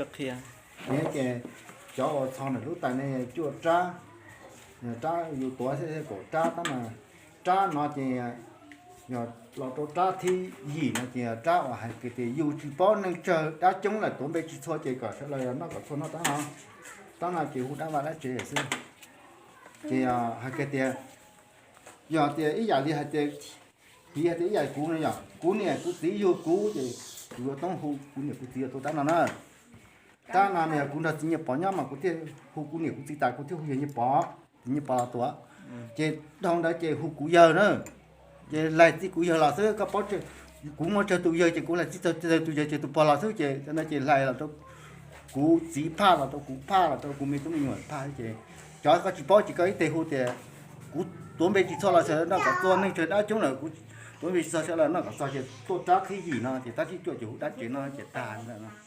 Qhia, ces cov uas txog ntawm lub tais ne cuaj rab, rab yus tuav kaum rab tab mas, rab no ces yog los rau rab thib yim no ces yog rab uas hais tias yus tsis paub neeg tsawg dab coob lawm tuav npe tsis txhua ces kom sawv daws noj kom txhua noj rab no. Rab no ces hu dab vaj dab tsev xwb. Ces hais kiag tias, yog tias ib yam li hais tias, piv hais tias ib yam kuv no yog kuv niam kuv txiv yug kuv ces kuv yuav toob hu kuv niam kuv txiv tuav rab no na. Rab no nws yog kuv nrog txiv Nyiaj Pov nyob mas kuv thiaj hu kuv niam kuv txiv tas kuv thiaj hu yawg Nyiaj Pov, txiv Nyiaj Pov los tuav. Ces dhau ntawd ces hu kuv yawg na. Ces laig txij kuv yawg los xwb, koj paub, kuv muaj tsawg tus yawg ces kuv laig txij tsawg tus yawg ces tus pog los xwb ces no ces laig los rau kuv txiv phaj los rau kuv phaj los rau kuv me tub me nyuam phaj ces cov koj tsis paub ces koj ib teg hu tias kuv tuav npe tsis txog los sawv daws noj kom txog, neeg tsawg dab coob lawm kuv tuav npe tsis txog sawv daws noj kom txog ces tuaj rab thib yim no ces rab thib cuaj ces hu dab tsev no ces tag ntawd.